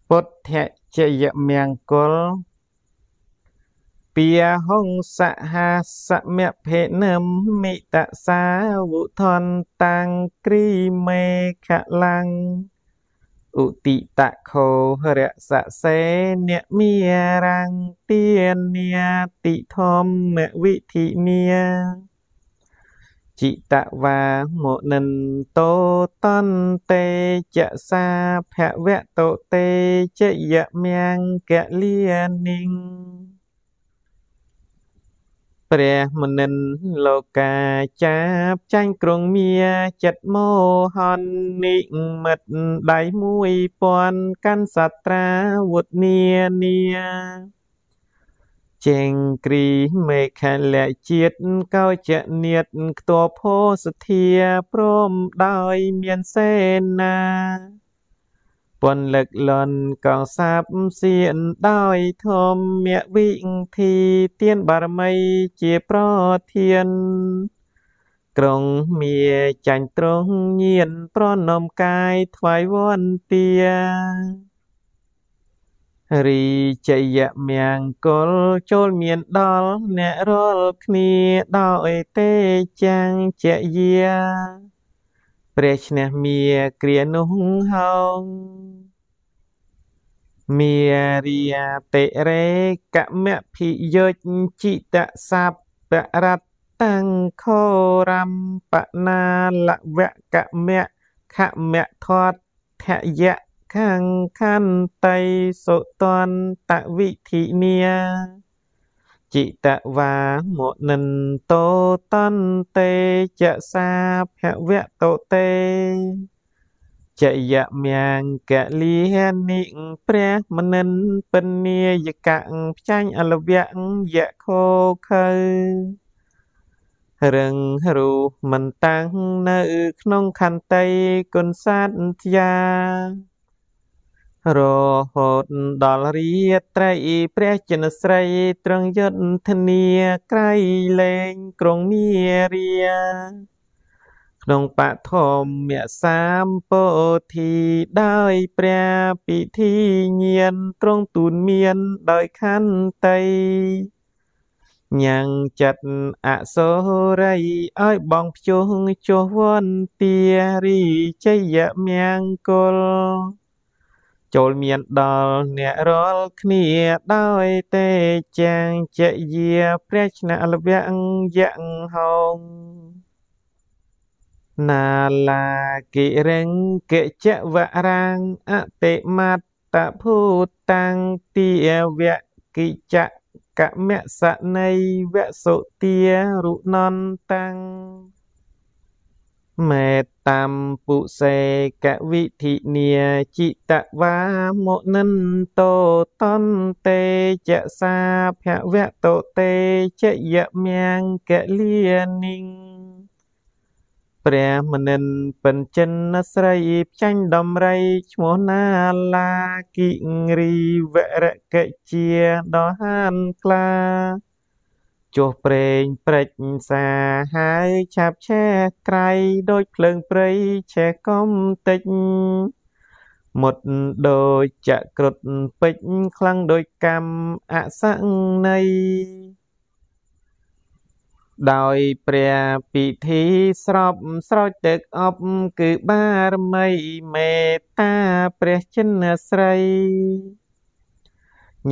ពុទ្ធជយមង្គលពាហុងសហសមភេនិមិតសាវុធនតាំងគ្រីមេខលាំងឧតិតខោរសសេនមេរាំងទានាតិធម្មវិធិនា จิตวามุนินโตតន្ទេចសាភវតុទេជយមង្គលានិង ព្រះមនិនលោកាចាបចាញ់ក្រុងមាចិត្តមោហននិមិត្តដៃ1000កាន់សត្រាវុធនានា ចេងគ្រីមេខលៈជាតិកោចនិតខ្ទាផោសធាព្រមដោយមានសេនាពនលឹកលន់កងសាបសៀនដោយធម្មវិធីទានបារមីជាប្រធាន ក្រុងមាចាញ់ត្រង់ញៀនប្រណមកាយថ្វាយវន្តារីជយមង្គលចូលមានដល់អ្នករាល់គ្នាដោយទេចាំងជយា ព្រះឈ្នះមាគ្រានោះហោងមារិយតិរេកមភិយុជจิតសពរតតាំងខោរំបណាលវកមៈខមៈថតថយៈខាងខន្តីសុតន្តវិធិនា จิតវាមុនិនតោតន្ទេចសាភវតុទេជយមង្គលានិ ព្រះមនិនពនាយកៈផ្ចាញ់អលវៈយៈខោខៅរឹងរូមិនតាំងនៅក្នុងខន្តីគុណសាទយា រហូតដល់រាត្រីព្រះចិនស្រីត្រង់យុទ្ធនាក្រៃលែងក្រុងមារា ក្នុងបឋមសាមពោធិដោយព្រះពិធីញានត្រង់ទូនមានដោយខន្តីញ៉ាំងចិត្តអសូរីឲ្យបងភ្ជុះចុះវន្តារីជយមង្គលចូលមានដល់អ្នករាល់គ្នាដោយទេចាំងជយា ព្រះឆ្នៈលវៈយៈហោងណាលាគិរិងគចវរាងអតិមត្តភូតាំងទាវៈគិចកមសណៃវសុទារុនន្តតាំងមេតំពុសេកវិធិនា จิតវាមុនិនតោតន្ទេចសាភវតុទេជយមង្គលានិង ព្រះមនិនពិនចិនស្រីផ្ចាញ់ដំរីឈ្មោះណាលាគិរីវរកជាដ៏ហានក្លាចុះព្រេងព្រិចសាហើយឆាប់ឆេះក្រៃដូចភ្លើងព្រៃឆេះកំតិចមុតដូចចក្រុតពេជ្រខ្លាំងដូចកម្មអសង្ណី ដោយព្រះពិធីស្របស្រោចទឹកអប់គឺបារមីមេត្តាព្រះចិនស្រី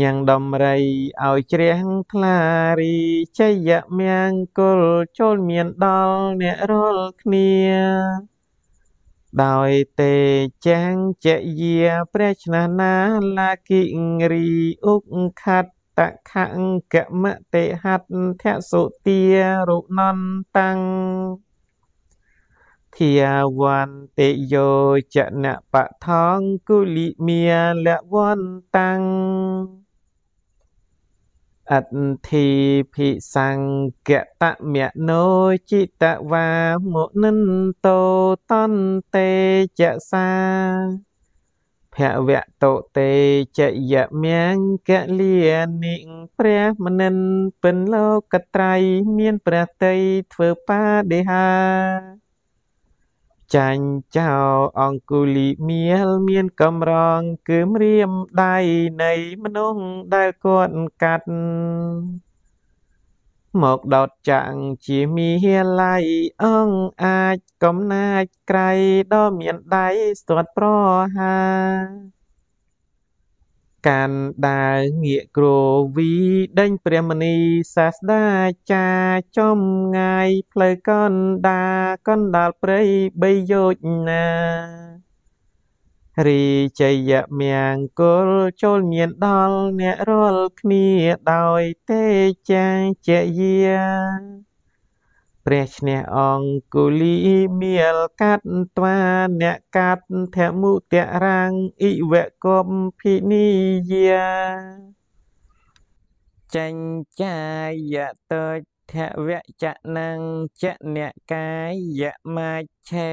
ញ៉ាំងដំរីឲ្យជ្រះថ្លារីជយមង្គលចូលមានដល់អ្នករាល់គ្នាដោយទេចាំងជយា ព្រះឆ្នះណាលាគិរីឧកខតតខង្គមតិហត្ថសុទារុនន្តតាំងធាវន្តិយោចនបថងគុលិមាលវន្តាំងអដ្ឋិភិសង្កតមនោ จิតវាមុនិនតោតន្ទេចសាភវតុទេជយមង្គលានិ ព្រះមនិនពិនលោកត្រៃមានព្រះតីធ្វើបាដិហា ចាញ់ចោលអង្គុលីមាលមានកំរងគឺម្រាមដៃនៃមនុស្សដែលគាត់កាត់មកដោតចាំងជាមាល័យអង្គអាចកំណាចក្រៃដ៏មានដៃស្ទាត់ប្រហាកាន់ដាវងាកគ្រវីដេញព្រះមនីសាស្តាចាចំងាយផ្លូវកណ្ដាកណ្ដាលព្រៃបីយោជណារីជយមង្គលចូលមានដល់អ្នករាល់គ្នាដោយទេចាជាយាព្រះឈ្នះអង្គុលីមាលកាត់ត្វាអ្នកកាត់ធមុតរាំងអិវកុំភិនីយាចេញចាយតចធវចនੰចនកាយមច្ឆេ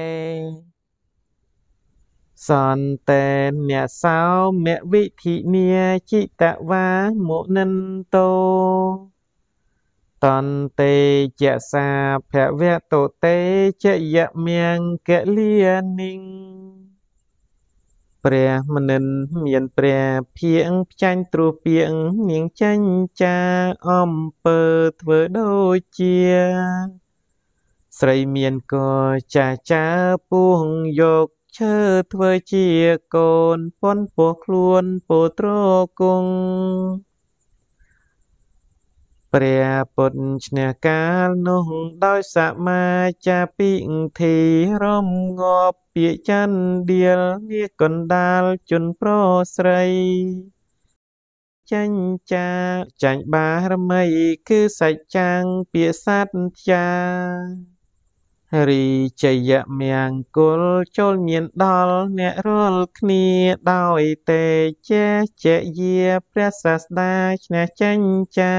សន្តេនសោមវិធិនាจิតវាមុនិន្តោតន្ទេចសាភវតុទេចយមង្គលានិងព្រះមនិនមានព្រះភៀងផ្ចាញ់ទ្រោះពីងនាងចាញ់ចាអំពើធ្វើដូចជាស្រីមានកចាចាពួងយកឈើធ្វើជាកូនប៉ុនពោះខ្លួនពោទ្រគង់ព្រះពុទ្ធឈ្នះកាលនោះដោយសមាចាពិធីរំងាប់ពាក្យចន្ទៀលនាកណ្ដាលជនប្រុសស្រីចាញ់ចាចាញ់បារមីគឺសច្ចាំងពាក្យសត្យារីជយមង្គលចូលមានដល់អ្នករាល់គ្នាដោយទេចេជាយាព្រះសាស្តាឈ្នះចាញ់ចា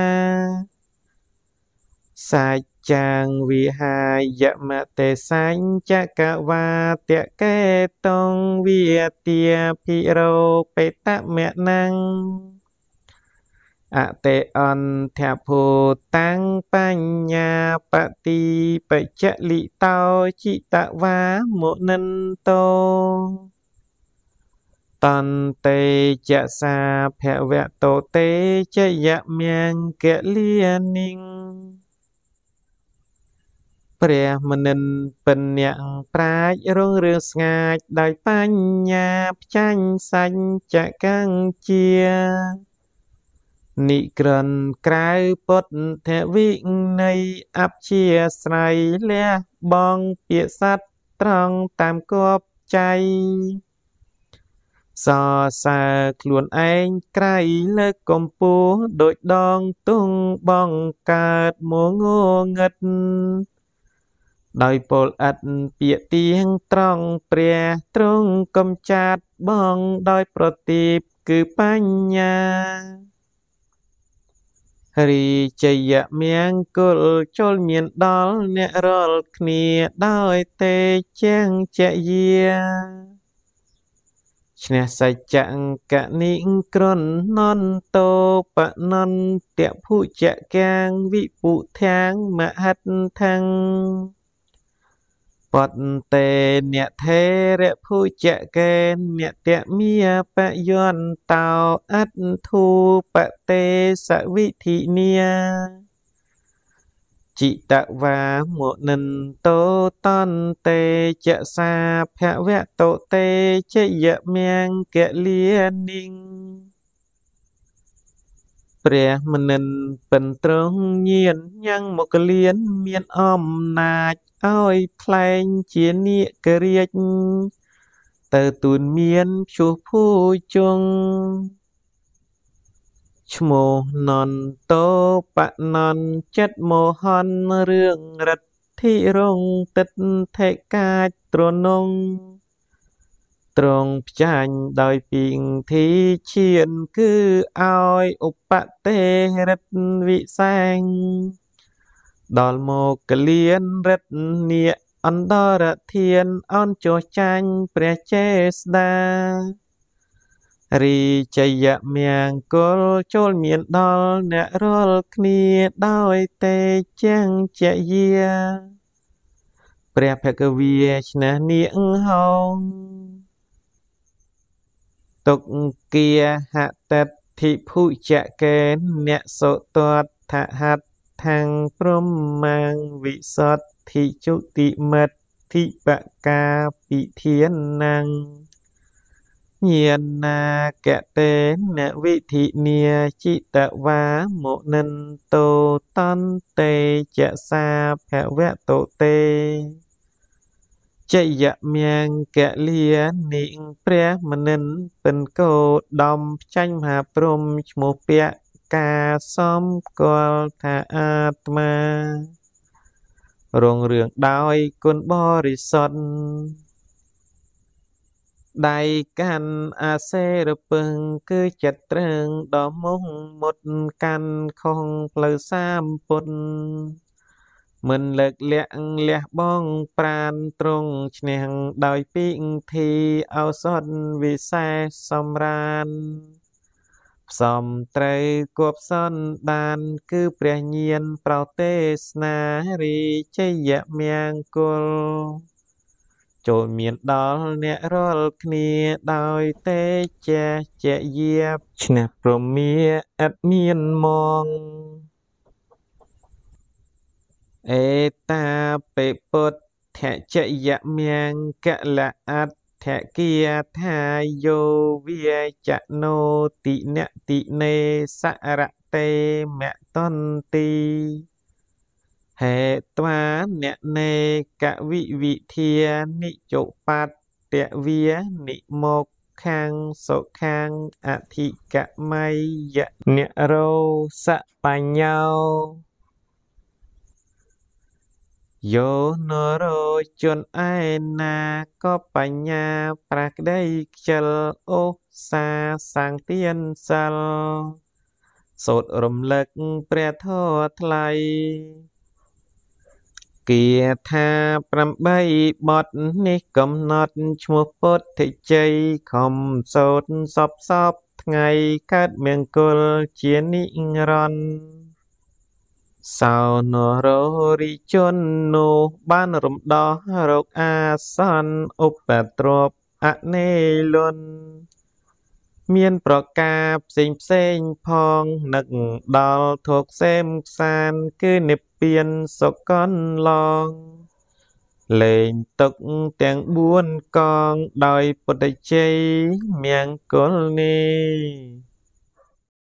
សច្ចាំងវិហាយមតេសញ្ចកវាតកេតងវិទាភិរោបេតមនੰអតិអន្តភូតាំងបញ្ញាបតិបច្ចលិតោจิតវាមុនិន្តោតន្ទេចសាភវតុទេចយមង្គលានិងព្រះមនិនពិនអ្នកប្រាជ្ញរុងរឿងស្ងាចដោយបញ្ញាផ្ចាញ់សញ្ចកង្ជានិក្រនក្រៅពុទ្ធវិន័យអព្យាស្រ័យលះបងពាក្យសត្វត្រង់តាមគប់ចៃសរសើរខ្លួនឯងក្រៃលើកកំពស់ដូចដងទុងបងកើតមួងងឹតដោយពលឥតពាក្យទៀងត្រង់ព្រះទ្រង់កំចាត់បងដោយប្រទីបគឺបញ្ញារីជយមង្គលចូលមានដល់អ្នករាល់គ្នាដោយទេជាងចយាឈ្នះសច្ចកនិក្រនន្តោបនន្តភុចកាងវិពុធាងមហិដ្ឋੰបតេអ្នកថេរភុចកេអ្នកតមាបយន្តោអត្ថូបតេសវិធិនាจิតវាមុនិន្តោតន្ទេចសាភវតុទេជយមង្គលានិងព្រះមនិនពិនត្រង់ញៀនញ៉ាំងមកលៀនមានអំណាចឲ្យថ្លែងជានាគរាជទៅទូនមានព្យុះភូជងឈ្មោះនន្តោបនន្តចិត្តមហន្តរឿងរិទ្ធិរងទិដ្ឋិកាចទ្រនងទ្រង់ផ្ចាញ់ដោយពីងធីឈានគឺឲ្យឧបតេរិទ្ធវិសែងដល់មកលៀនរិទ្ធនាគអន្តរធានអនចុះចាញ់ព្រះចេស្តារីជយមង្គលចូលមានដល់អ្នករាល់គ្នាដោយទេជាងចយា ព្រះភគវាឈ្នះនាងហោងទុកគាហតតិភុចកេអ្នកសុតដ្ឋហដ្ឋੰព្រមាងវិសុទ្ធិជុតិមិទ្ធិបកាពិធានੰញានាកតេនវិធិនាចិតវាមុនិន្ទោតន្ទេចសាភវតុទេជយមង្គលានិព្រះមនិនពិនកោដំផ្ចាញ់មហាព្រំឈ្មោះពៈកាសំគាល់ថាអាត្មារងរឿងដោយគុណបរិសុទ្ធដៃកាន់អាសេរពឹងគឺចិត្តត្រឹងដល់មុខមុតកាន់ខុសផ្លូវសាមពុទ្ធមិនលើកលាក់លះបងប្រានត្រង់ឈ្នះដោយពិធីឱសថវិសេសសម្រានផ្សំត្រូវគបសន្តានគឺព្រះញាណប្រទេសនារីជយមង្គលចូលមានដល់អ្នករាល់គ្នាដោយទេចេះជាយាឈ្នះព្រមាឥតមានមងអេតាបិពុទ្ធជយមង្គលអដ្ឋគាថាយោវាចនោតិនតិនេសរតេមតន្ទីហេត្វាអ្នកនេកវិវិធានិចុបត្តវានិមកខាងសុខាងអធិកមយៈនិរោសបញ្ញោយោនរោជនឯណាក៏បញ្ញាប្រាក្តីខ្ជិលអូសាសាងទានសិលសូត្ររំលឹកព្រះធម៌ថ្លៃគាថា8បទនេះកំណត់ឈ្មោះពុទ្ធជ័យខំសូត្រសពសពថ្ងៃកើតមង្គលជានិរន្តរ៍សោនររិជននោះបានរំដោះរោគអាសន្នឧបទ្រពអនេលុនមានប្រការផ្សេងផ្សេងផងនឹកដល់ធកសេមខ្សានគឺនិព្វានសុកនឡងលែងទុកទាំង4កងដោយពុទ្ធជ័យមង្គលនេះ។